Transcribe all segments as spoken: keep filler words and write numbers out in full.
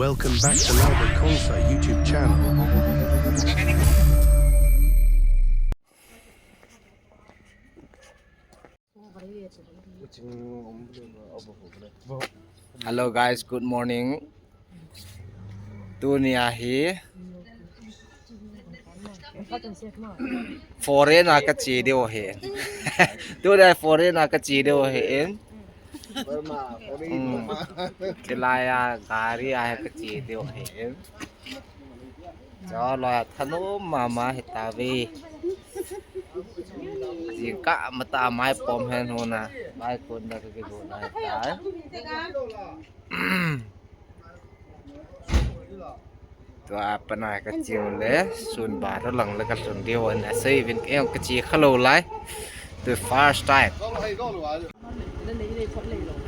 Welcome back to Lalbert Concert YouTube channel. Hello guys, good morning. Tuni ahi. Foreign a kache diu ahi. Tuni ahi foreign a kache diu ahi. Hmm. Chilai a gari a kache diu ahi. Cho loi a thanom mama hitave. Jingkah matah a mai pom hen huna. Mai kon da ka kibu na hita. Tua pana kache u le, sun ba tho lang le kalhun diu ana sei vin, kache khalou lai. The first time.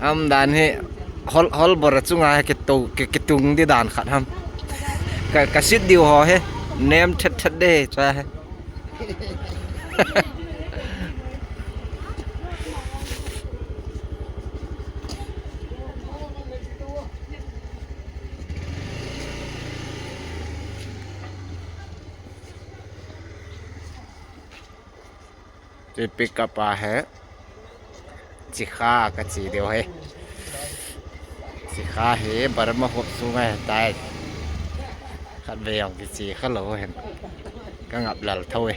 Am dan hi hol, hol bora chunga hi kitu, ki, kitung di dan khat ham. Ka, ka sit diu ho hi nem thet thet de cha hi. Tui pick up a hi. Chikha kache diu ahi. Chikha hi Burma hop sunga hitai. Khatvei jong kiche khalou hen. Ka ngap lal tho e.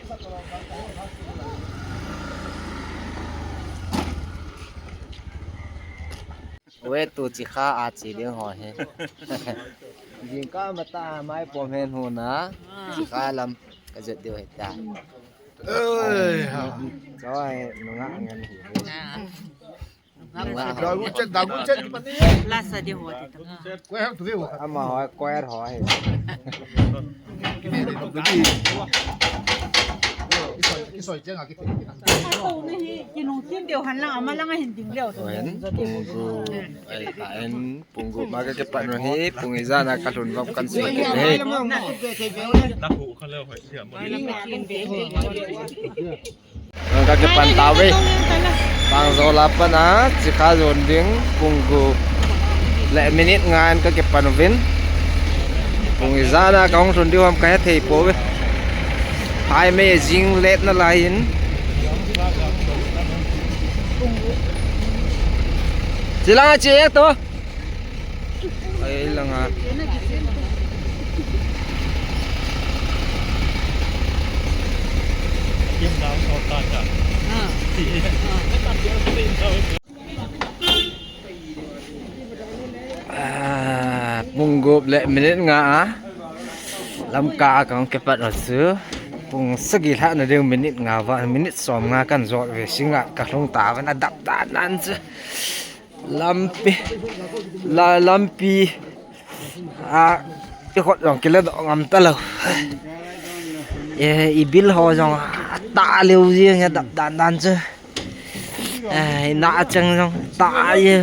Ue tu chikha a che ding ho hi. Jingkah matah a mai pom hen huna. Chikha lam kajet diu hita. Oi, ha. Choi, nunga ngan hi. Nunga. Dagu chet, dagu chet. Lasa di ho di tang. Koi hang tu ve ho. Ama ho, koi ho hi. Ki ve le tu ki. Ki soi, ki soi chang a ki te ki nang. Ko na hi, kinung tin deu han lang, ama lang a hin ding leu. Oi, pung gup. Ai, ta en, pung gup ma ka kipan u hi, pung ijat a kalhun vop kan sei kit u hi. Ka kipan tauve. Pangjol a pat a, chikha jon ding, pung gup le minute nga in ka kipan uvin. Pung ijat a kahung lhun diu ham kahethei pouve. Hai mei jing let nalai in. Chilang a che to. Ai langa. Ah, pung gup le minute nga a. Lamka a kahung kipat u chu. Pung sagi lhah na ding minute nga va, minute som nga kan jot ve singa kalhung tauvin adap dan nan chu. Lampi, la, lampi, a, i khut jong kile doh ngam talou. E, i bil ho jong atah leu jeng e dap dan dan chu. E, i na chang jong tah e.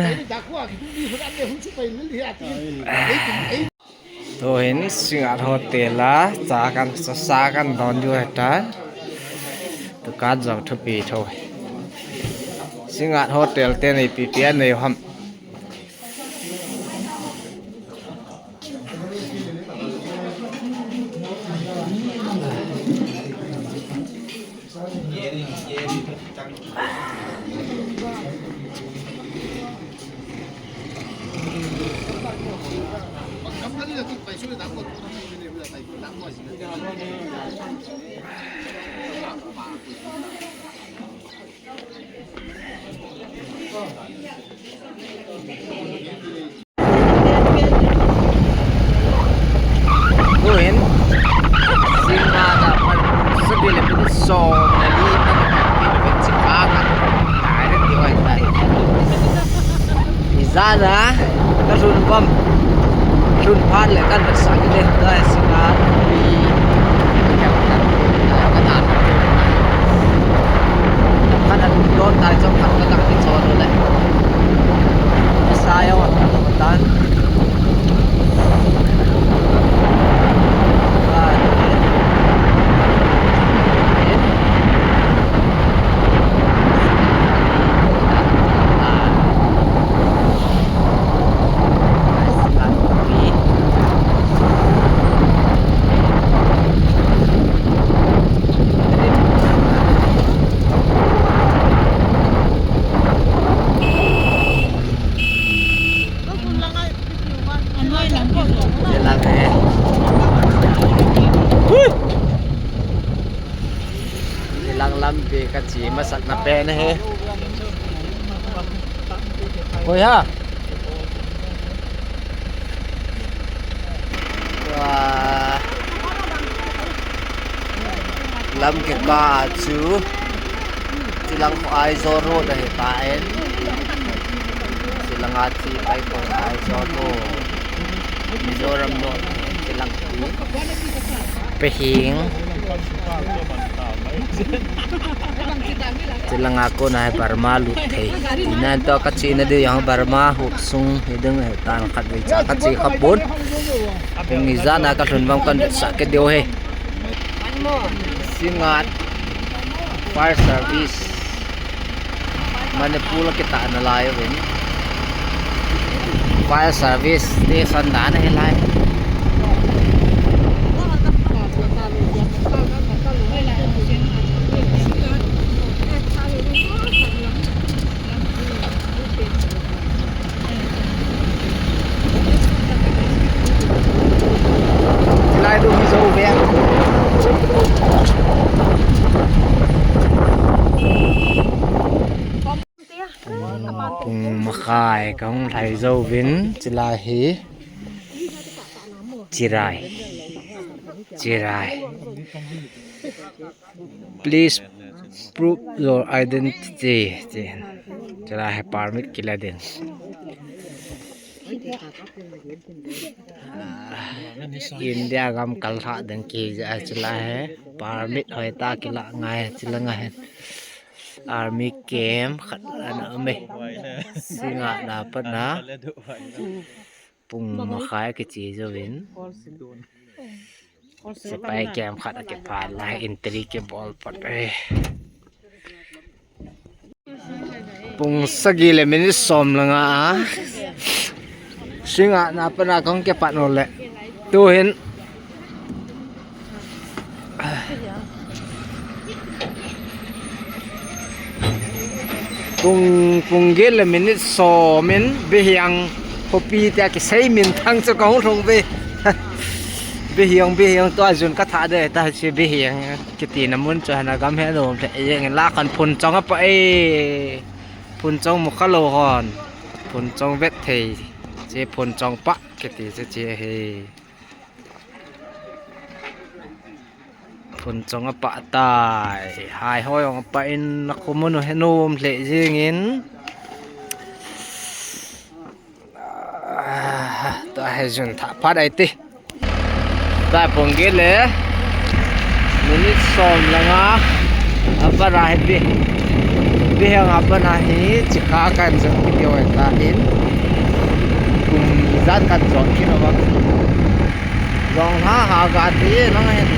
Tuhin Singngat Hotel a cha kan, sa, sa kan don diu ahitai. Dukan jong thupi tho. Singngat Hotel ten ipi pi anei u ham. Tuhin, Singngat a pat sagi le minute som le li a pat pin pen chika ka. Direct diu ahitai. Ijat a, ka lhun pam. Lhun phat le kan vet sang le, dai Singngat pi. Ka na. Kan an don tai chong kan ka ka ki chon le. Sa yo, tan. Chilang he. Chilang lampi kache masatna pen ahi. Koi ham? Wah. Lam kikah chu, chilang khu Aizawl Road ahi tan. Chilang a che pai khu Aizawl Road. Mizoram Road, chilang khu. Pahing. Chilang a kona hi Burma lut thei. Tina to kachena diu jong Burma huop sung hi ding ahi tan khatvei cha kache khapon. Pung ijat na kalhun vang kan sa ke diu ahi. Singngat Fire Service Manipur a kitahna lai uvin. Fire Service Station dan ahi lai. Lai du hi zo ve. Pung, pung makhai kahung lhai zo vin, chilai hi Chirai. Chirai. Please prove your identity. Chilai hi permit kila ding. Ah, India gam kal lha ding kija chilai hi permit hoi ta kila ngai chila ngai. Army camp khat ana um e. Singngat na pat na pung makhai kiche jouvin. Sepai camp khat akiphat lai entry kibol pat e. Pung sagi le minute som le nga a. Singngat na pat na kong kipat nau le. Tuhin. Pung, pung get le minute som in Bihiang khopi tia kisei minthang chu kahung lhung ve. Bihiang, Bihiang tua jun katha de ta chu Bihiang. Kitina mun chu hana gam he nom le jeng la kan phun chong apa e. Phun chong mu kha lou hon. Phun chong vet thei. Che phun chong pa kiti che che he. Phun chong apa tai. Hai hoi ong apa in na khu mun u he nom le jeng in. Ah, tua hi jun thah phat ai ti. Tua pung get le minute som le nga. Apa ra hi pi. Bihiang apa na hi chikha kan jot ki dio ta hin. Kum jat kan jot ki no ba. Jong ha ha ga ti nang hin.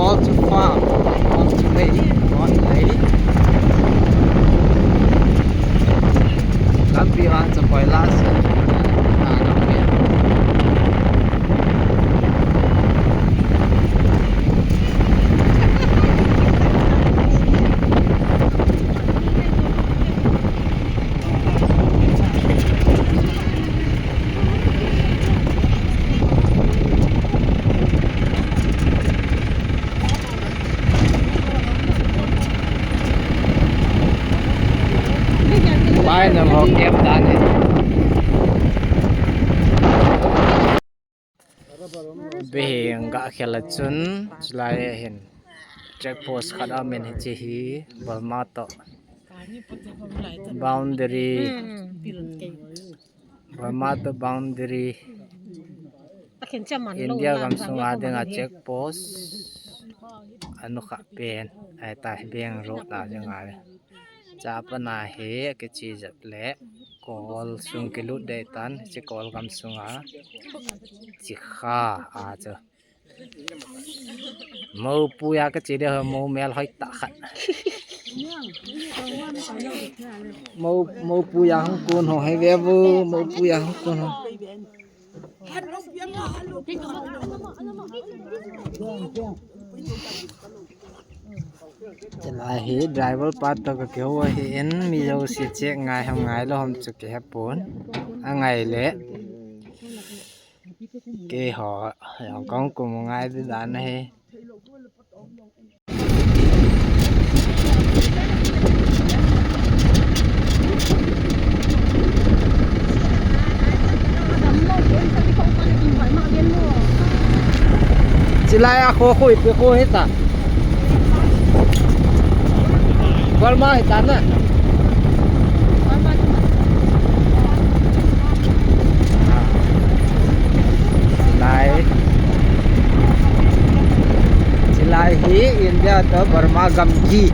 All too far, all too late, not late. Lampi vang chu poi la se. Ah, lampi. Pai na mo kem ta ni. Bihiang ga khel a chun chulai hin check post khat a min hi chi hi Burma to boundary, Burma to boundary India gam sunga dinga check post anu kha pen ai ta Bihiang road a dinga le. Chapana hi kichi jat le kol sung kilut dei tan chi kol gam sunga chi kha a chu. Mou puia kache de ho, mou mel hoi tah khat. Mou, mou puia hung kun ho hi ve vo, mou puia hung kun ho. Chulai hi driver pa toh kakihou ahin, mi jouse check ngai ham ngai lou ham chu kihe pon. Angai le. Keiho, jong kahung kum ngai di dan ahi. Chulai a kho khu ipi kho hita. Burma hita na. Chulai. Chulai hi India toh Burma gamgi.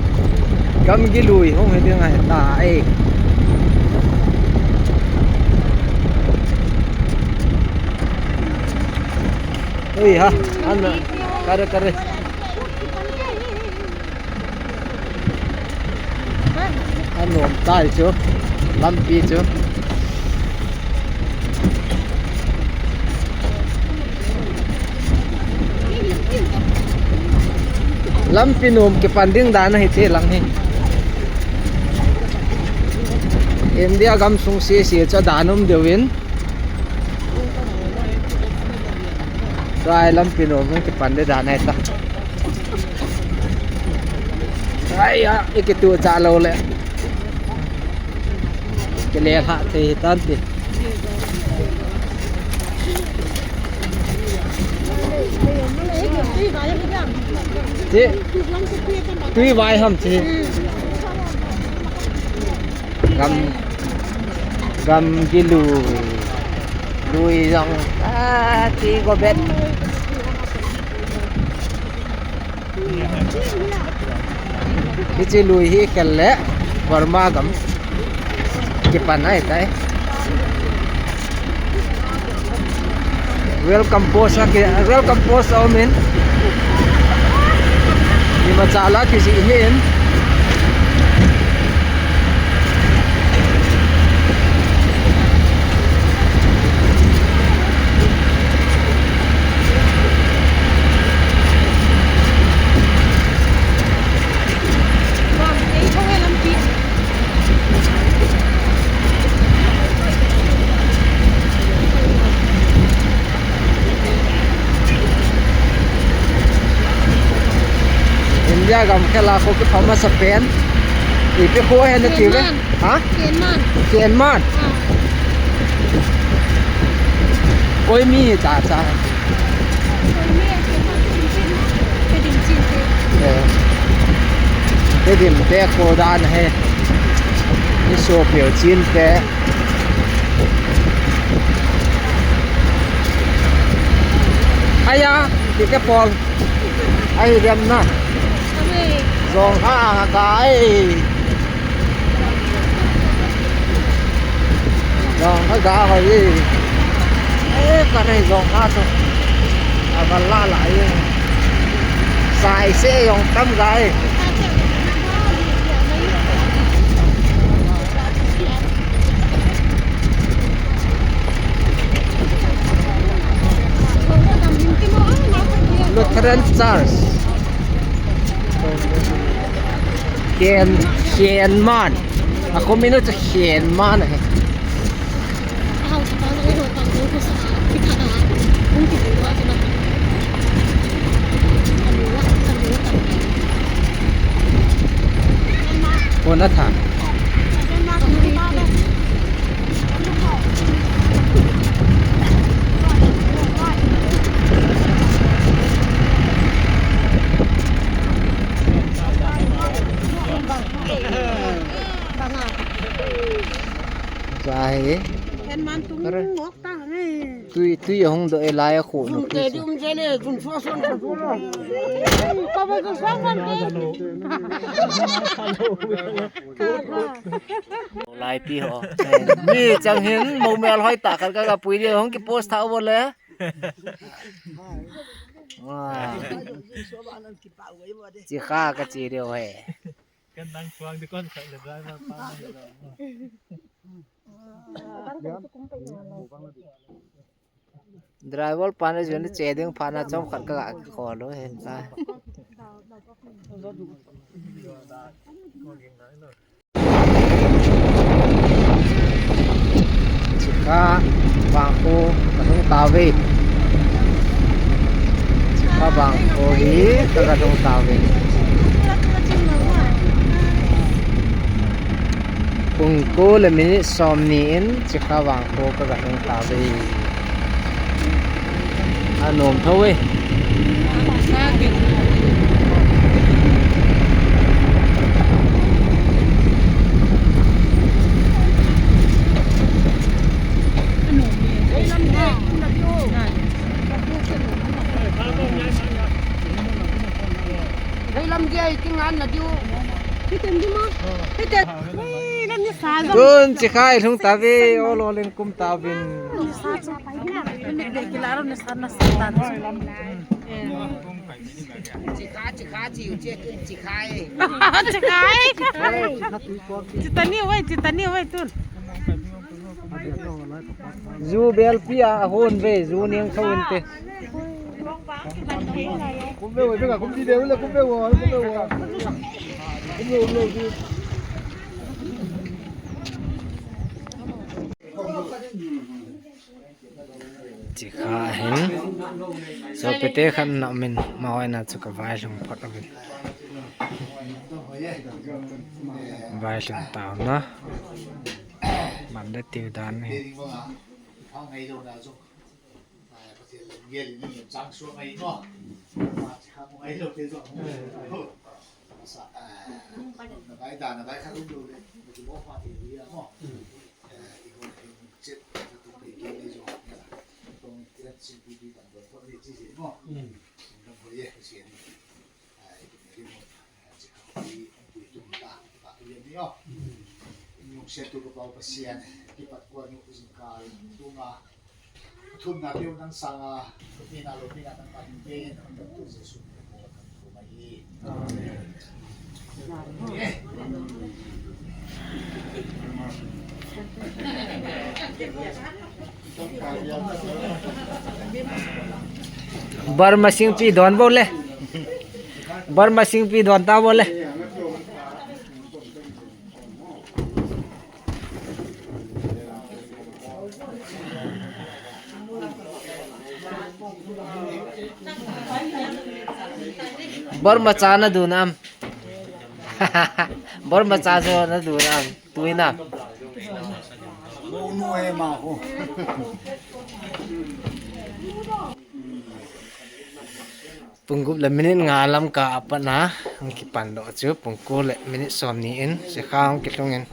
Gamgi lui hung hi ding ahitai. Ui ha, ana, kare, kare. Anom tai chu, lampi chu. Lampi nom kipan ding dan ahi te lang hi. India gamsung sese chu dan um deuh in. Tua lampi nom hung kipan ding dan ahi ta. Ai ya, i kitu cha lou le. Kile lha thei hi tan ti. Ti. Tui vai ham ti. Gam, gamgi lui. Lui jong. Ah, ti go bet. Hiche lui hi khel le Burma gam kipan ahitai. Welcome post a ki, welcome post a um in. Himachal a kijih hin. India gam khel a kho kipham masa pen. Ipi kho ahi nati uve? Kenman. Ha? Kenman. Kenman. Ah. Koi mi ta cha. Koi mi, Kenman, Chin Chin. Tedim Chin Chin. Eh. Tedim te kho dan ahi. Ni so pio Chin te. Aya, ti te pol. Ahi dem na. Jong ha ha kai. Jong ha ga hoi. Eh, ka nei jong ha to. Aval la la ye. Sai se jong tam gai. Lutheran Church. Ken, Kenman. A community Kenman ahi. Kona tha. Cha hi. Tui, tui ahung doh e lai a khu nu. Lai pi ho. Mi chang hin mo mel hoi ta khat ka, ka pui di hung ki post tha bo le. Ah. Chikha kache diu ahi. Kan dang chuang di kon khat le driver pa na hi lo. Driver pa na jun che ding phat na chomkhat ka ga khol u ahi ta. Chikha vangkho kalhung tauve. Chikha vangkho hi ka, kalhung tauve. Pung ko le minute somni in Chikha vangkho ka, kalhung tauve. Anom tho e. Lamgei kingan na diu. Tun Chikha i lhung tauve, ol ol in kum tauvin. Chikha, Chikha, chi, chi, Chikha e. Chikha e. Chitani uve, chitani uve tun. Ju belpi a hon ve, ju neng tho inte. Kum ve, ve ka, kum ti de, le kum ve, kum ve. Kum ve, kum ve. Chikha hin. Sopite khat na min ma hoi na chu ka vailhung phot uvin. Vailhung tau na. Man da tiu dan hi. Lungset tu ka Pau Pasian, kipat kuan u jingkah tunga, thumna keu nang sanga, thumna lopina nang panin pe, nang tu Jesu min in ka thum ahi. Burma singpi don bole. Burma singpi don ta bole. Burma cha na du nam. Burma cha jo na du nam. Tui nam. Pung gup le minute nga Lamka a pat na, hung kipan doh chu, pung ko le minute somni in, Chikha hung kilhung in.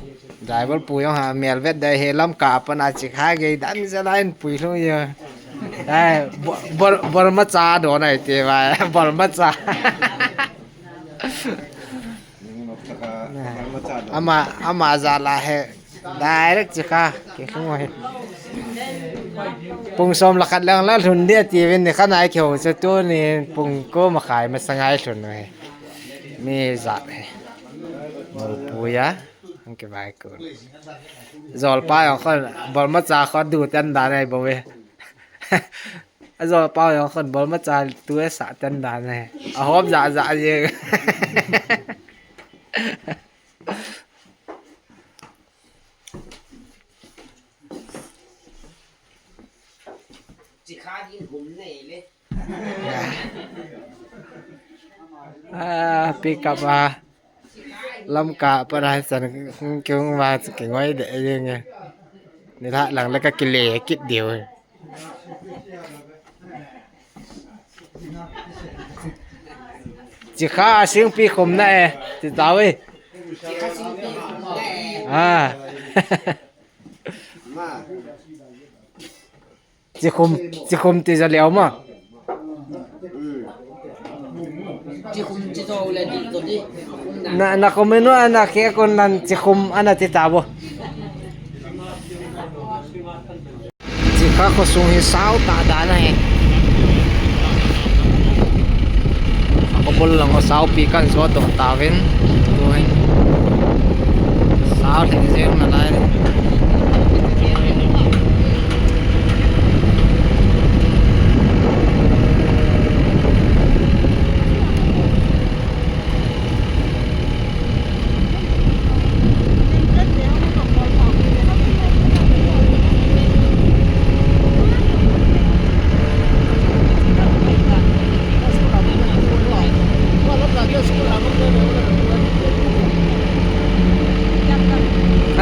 Driver pu jong ha, mel vet dai he Lamka a pat na Chikha gei dan jala in pui lhung jo. Ai, bor, bor, Burma cha don ai te ba, Burma cha. Ama, ama jala he. Direct Chikha, kilhung u ahi. Pung som le khat lang la lhun dia ti uvin ni kha nai keu chu tuni pung ko makhai masang a i lhun u ahi. Mi jat ahi. Mupui a, hung kivai ko. Jolpa jong khon, Burma cha khon du ten dan ahi bou ve. Ajolpa jong khon Burma cha tu e sa ten dan ahi. Ahom ja ja jeng. Chikha din hum nei le. Ah, pick up a. Lamka a pat a chan kung va chu kingoi de jeng e. Ni la lang le ka kile kit diu. Chikha a singpi khum na e, ti tau e. Ah. Chikhum, chikhum ti ja leo ma. Chikhum chi jo le di to di. Na, na comment u ana khe kon nan chikhum ana ti ta bo. Chikha khosung hi sao ta dan ahi. Lang o, saupi kan jot doh tauvin. Tuhin. Sau lheh jeng nalai.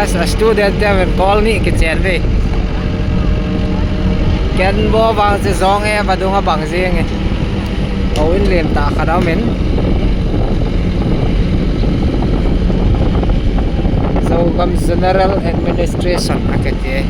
As a student, te ven call ni kichen ve. Ken bo bang se jong e, vadung a bang jeng e. Houin lentah khat a um in. Zogam General Administration a kiti e.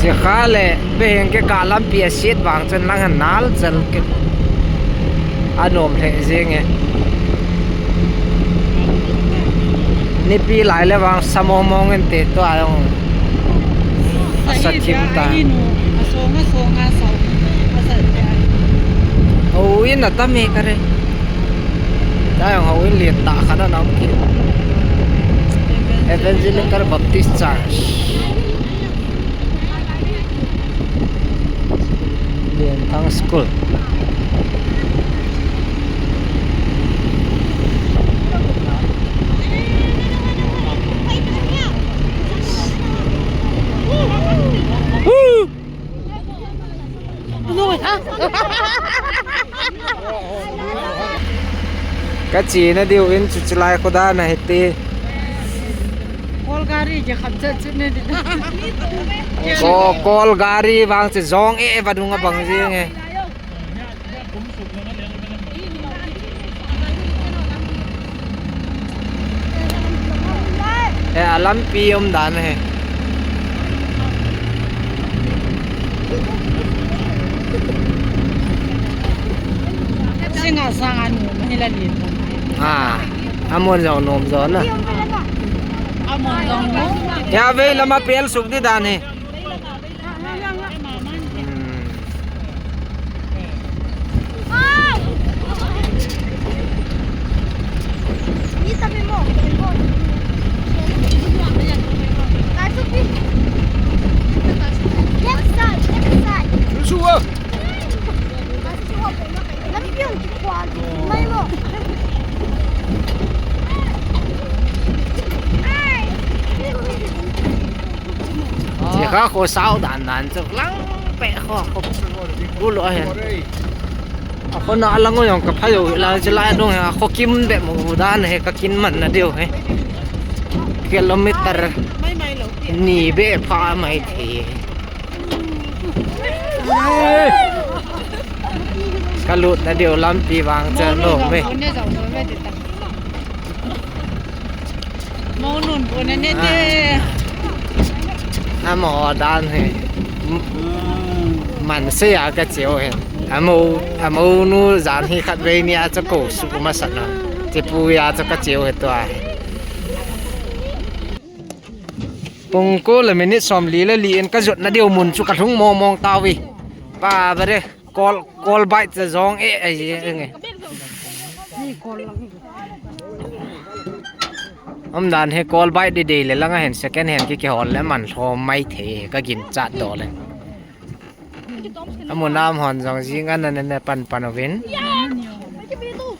Sikha le Behing kikah lampi asit vang chun lang a nal chal kit. Anom lheh jeng e. Nipi lai le vang sa mong mong inte, tua jong asa thim ta. Houin atam e kare. Tua jong houin lentah khat ana um kit. Evangelical Baptist Church. Lianthang School. Ka chena diu in chu chulai kho dan ahi te. Kol gari je kham chet chet ne di. Ko, kol gari vang chu jong e, vadung a bang jeng e. He, a lampi um dan he. Singa sang anu, mahi la lin. Ah, amun jong nom jo na. Amun jong nom. Ya vei lama pel suk di dan he. Hmm. Chikha kho sao dan dan chu lang pe kho kho. Gu lo hen. A kho na lang jong ka pha jo la chu lai dong ha kho kim be mu dan he ka kin man na diu he. Kilometer ni be pha mai the. Ka lut na diu lampi vang chu nom ve. Mo nun bu na ne te. Amo dan he. Man se ya ka cheu he. Amo, amo nu jan hi khat vei ni a cha ko su ma sa na. Che pu ya cha ka cheu he to a he. Pung ko le minute som li le li en ka jot na diu mun chu ka lhung mong mong ta vi. Pa ba re. Kol, kol bike cha jong e, e, e, e. Ni kol lang. Umdan he kol bike di dei le lang a hen second hand ki kihol le man lhom mai thei ka ginchat doh le. Amun a um hon jong jing an an ne pan pan uvin.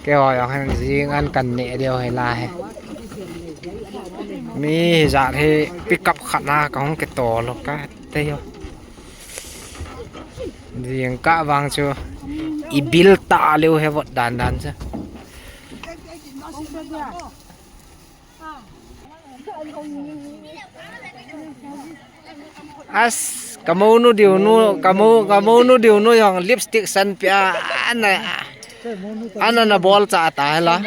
Keiho jong hen jing an kan ne diu hi la he. Mi hijat hi pickup khat na ka hung kitol u ka te jo. Jingkah vang chu i bil ta leu he vot dan dan chu. As, ka mounu diu nu, ka mou, ka mounu diu nu jong lipstick san pia, ana, ana na bol cha ta la.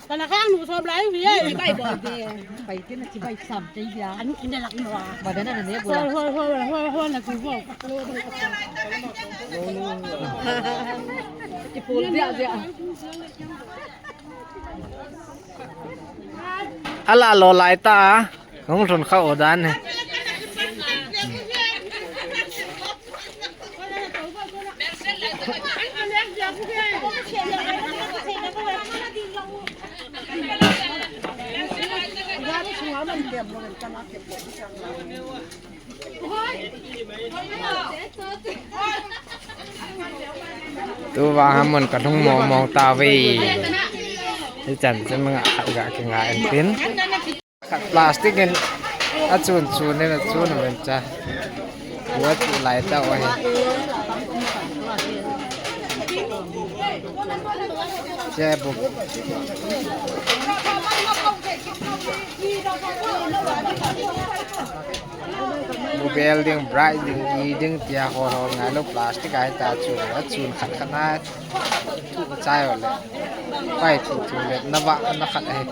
Kana khang nu som lai wi e, bai bol de. Bai te na chi bai sam te ya. Anu kin da lak mo. Ba da na ne bol. Ho, ho, ho, ho, ho, na ku ho. Ki pol dia dia. Ala lo lai ta. Hung lhun kha o dan he. Tu vang ham mun ka lhung mong mong ta ve. Hichan chun nga khat ga ki nga en tin. Khat plastic in a chun chun in a chun a ven cha. Ua chu lai ta o he. Che bu. Bu bel ding, bright ding, i ding tia hol hol ngai lo plastic a hita chu a chun khat khat na thu ka chai o le. Pai thu thu le na va na khat ahi.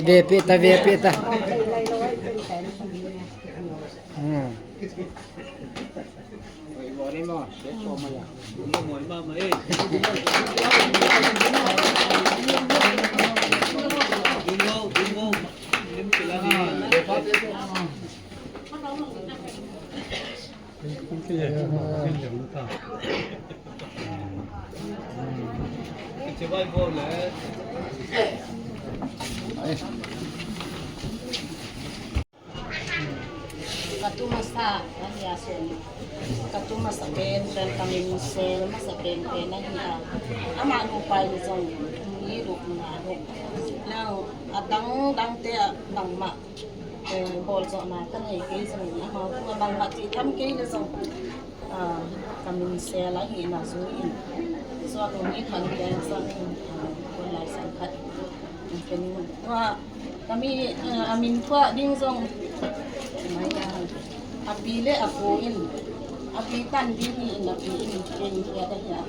Ve pe ta, ve pe ta. Hmm. Ka tu masa, ka hia sen. Ka tu masa pen, pen ka min sel, masa pen pen a hia. Ama nu pai ni jong, ni ru na ru. Nang, a dang dang te a dang ma. Eh, bol jo na ka nei kei jong, ama tu a dang ma ti tham kei le jong. Ah, ka min sel a hina jui in. Jua ko ni khan keng sang in, ah, ko lai sang khat. Keng tua, ka mi, ah, a min tua ding jong. Mai a, a pi le a pu in. A pi tan di hi in a pi in keng kia da hia.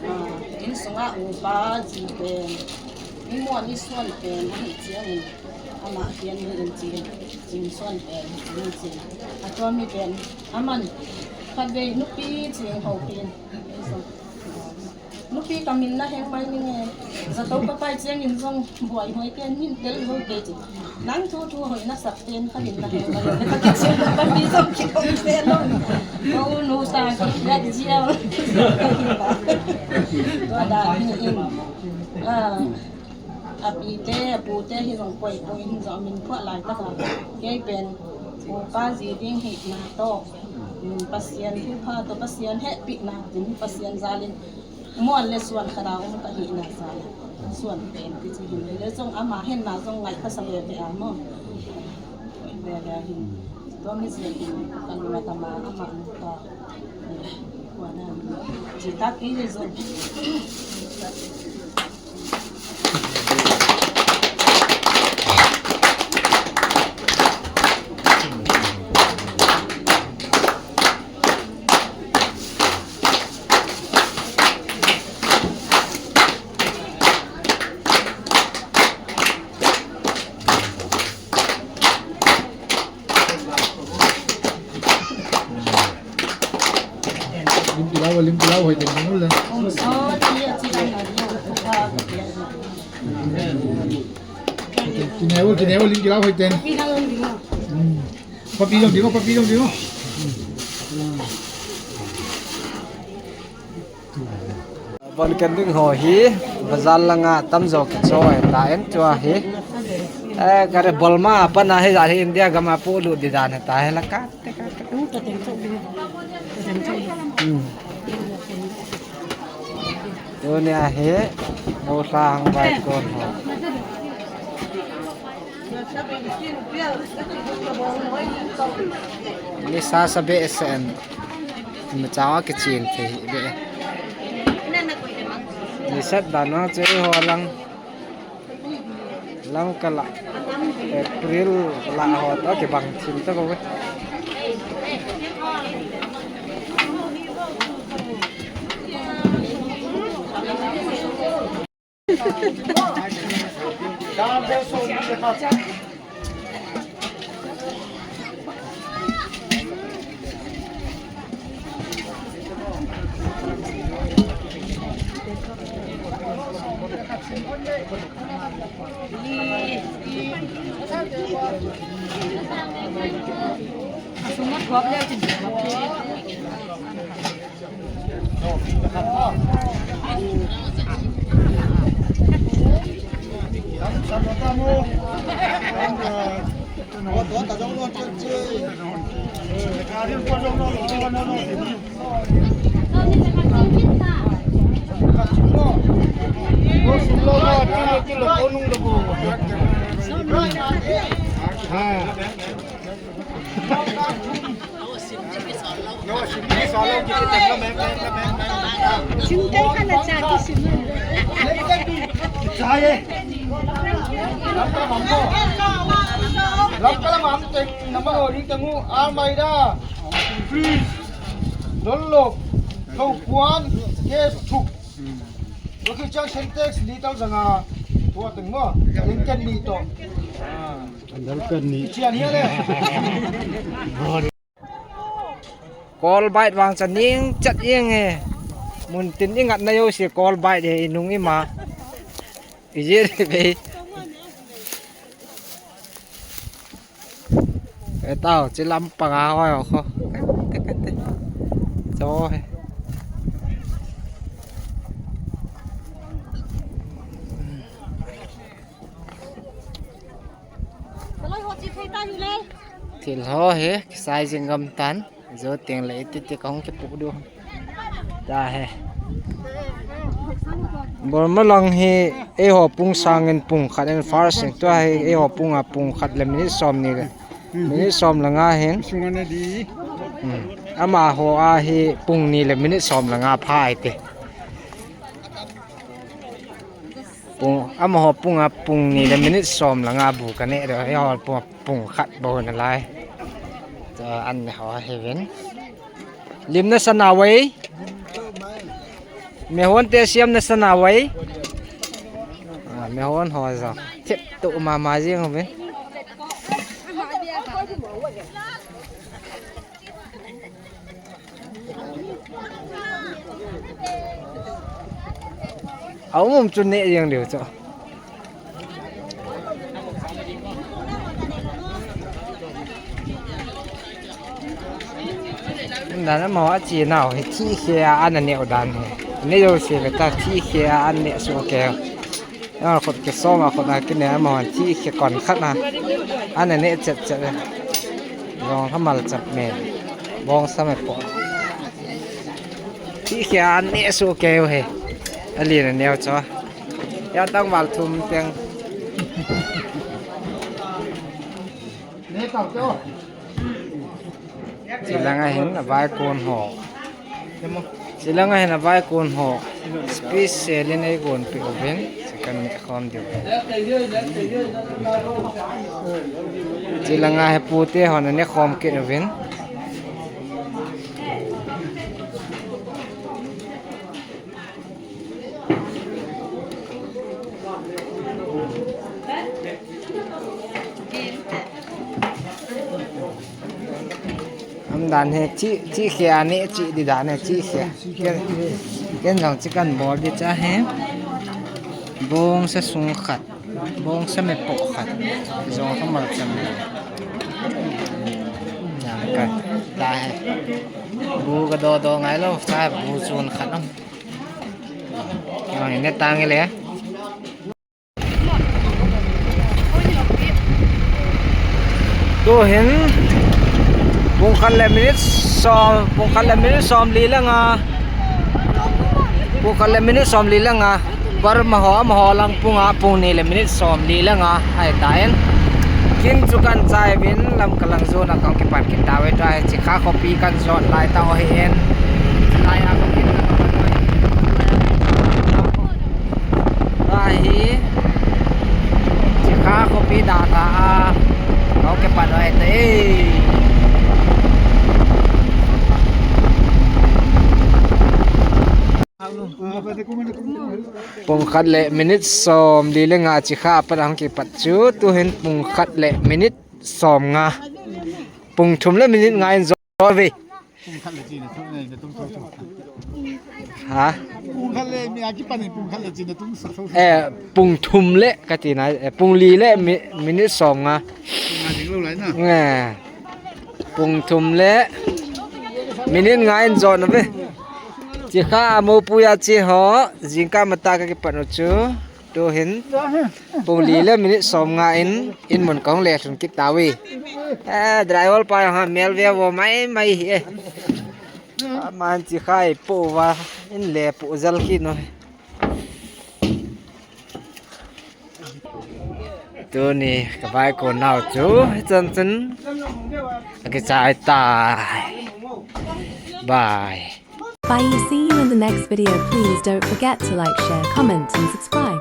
Ah, in sunga upa ji pen. Mi mo ni suan pen hi chiang in. Ama hian ni in chiang. Jing suan pen, jing chiang. A tua mi pen. Aman, khatvei nupi ching ho pen. Nupi ka min na heng mai ni nge. Zato ka pai chiang in jong buai hoi ken min tel ho ke chi. Nang thu thu hoi na sak pen ka min na heng mai. Ka ki chiang ka mi jong ki hoi pen lo. Ko nu ta ki ya ji ya. Tua da ni in. Ah. A pi te, a pu te hi jong koi koi hin jong min phuah lai tak a. Kei pen, upa ji ding hi na to. Min Pasian thupha to, Pasian hehpihna tin, Pasian jal in. Muan le suan khat a um ka hina jal a. Suan pen ti chi hin. Le jong ama hinna jong ngai ka sa ve ve a mo. Ve ve a hin. Tua mi jeng hin, ka lung a tama ama nu ta. Kua na. Ji ta ki le jong. Lim kilau, lim kilau, hoi teng mul le. Kine wo, kine wo, lim kilau, hoi teng. Hmm. Papi jong ding, papi jong ding. Bon kan ding ho hi, bazar langa tamjo kicho ta en tua hi. Eh, kare Burma, apa na he, jat he India gam a polut di dan he ta he la ka. Te ka, te ka. Hmm. Tunia hi, Moslang vai kon ho. Nisa sa behseh in. Ima chawa kichin thei hi be. Nisa dan na che ho lang. Lang kala April la ho to kibang thim to ko. Lamkala mam teng, number ho ring teng u, Almeida, Fridge, Dunlop, Thopuan, Gas Thup. Loki chang Sintex, Little Zanga, tua teng mo, Lincoln ni to. Dalkan ni. Chian hi le. Call bike vang cha ning chat jeng e. Mun tin i ngatna jouse call bike e, i nung i ma. I je re be. E tao, chi lam panga hoi ho. Kate, kate. Cho he. Thil ho hi, kisai jing gam tan. Jou teng le iti ti kahung kipu diu. Ta he. Burma lang hi eiho pung sangin pung khat in first in tua hi eiho pung a pung khat le minute som ni le. Minute som le nga hin. Hmm. Amaho a hi pung ni le minute som le nga pha ai te. Pung, amaho pung a pung ni le minute som le nga bu ka ne do, eiho pung, pung khat bou na lai. Cho an ne ho he vin. Lim na sa na wei. Me hon te siam na sa na wei. Ah, me hon ho jo. Thip tu ma ma jing ho vin. A um um chu ne jeng diu chu. Dan amaho a chi nau hi thi khe a ana neu dan hi. Ne jo se le ta thi khe a an ne su ke. Ama khut kisong a khut a kine, amahon thi khe kon khat na. Ana ne chet chet. Jong hamal chap me. Bong sa me po. Thi khe an ne su keu he. Ali na neo cho. Ya tang val thum teng. Ne tau cho. Chi langa hin avai kon ho. Chi langa hin avai kon ho. Special in eigon pe uvin. Chi kan ne khom diu. Chi langa hi pute hon ne khom kit uvin. Am dan he chi, chi khe ani chi di dan he chi khe. Ken, ken jong chi kan bol di cha he. Bong sa sung khat. Bong sa me po khat. Jong ka mal cham. Jang kan. Da he. Bu ka do do ngai lo. Sa bu chun khat am. Jong ne tang le. Tuhin pungkhat le minute som, pungkhat le minute somli le nga, pungkhat le minute somli le nga. Bar maho amaho lang pung a pung ni le minute somli le nga ahitan. Kin chu kan chai uvin Lamka lang jona kahung kipan kit tauve. Tua hi Chikha khopi kan jot lai tau ahin. Lai a ko kin. Tua hi Chikha khopi dalha a kahung kipan u ahitai. Pungkhat le minute somli le nga Chikha apat a hung kipat chu tuhin pungkhat le minute somnga. Pung thum le minute nga in jot uve. Ha? Eh, pung thum le kati na, eh, pung li le mi-, minute somnga. Eh, pung thum le minute nga in jot uve. Chikha a mopoh a che ho, jingkah matah a kakipat u chu. Tuhin pung li le minute somnga in, in mun kahung le lhun kit tauve. Eh, driver pa ha mel ve vo mai mai hi e. Aman Chikha eipoh uva in le poh jal kit u. Tuni ka vaikon nau chu hichan chun akichai tai. Bye. Bye. See you in the next video. Please don't forget to like, share, comment and subscribe.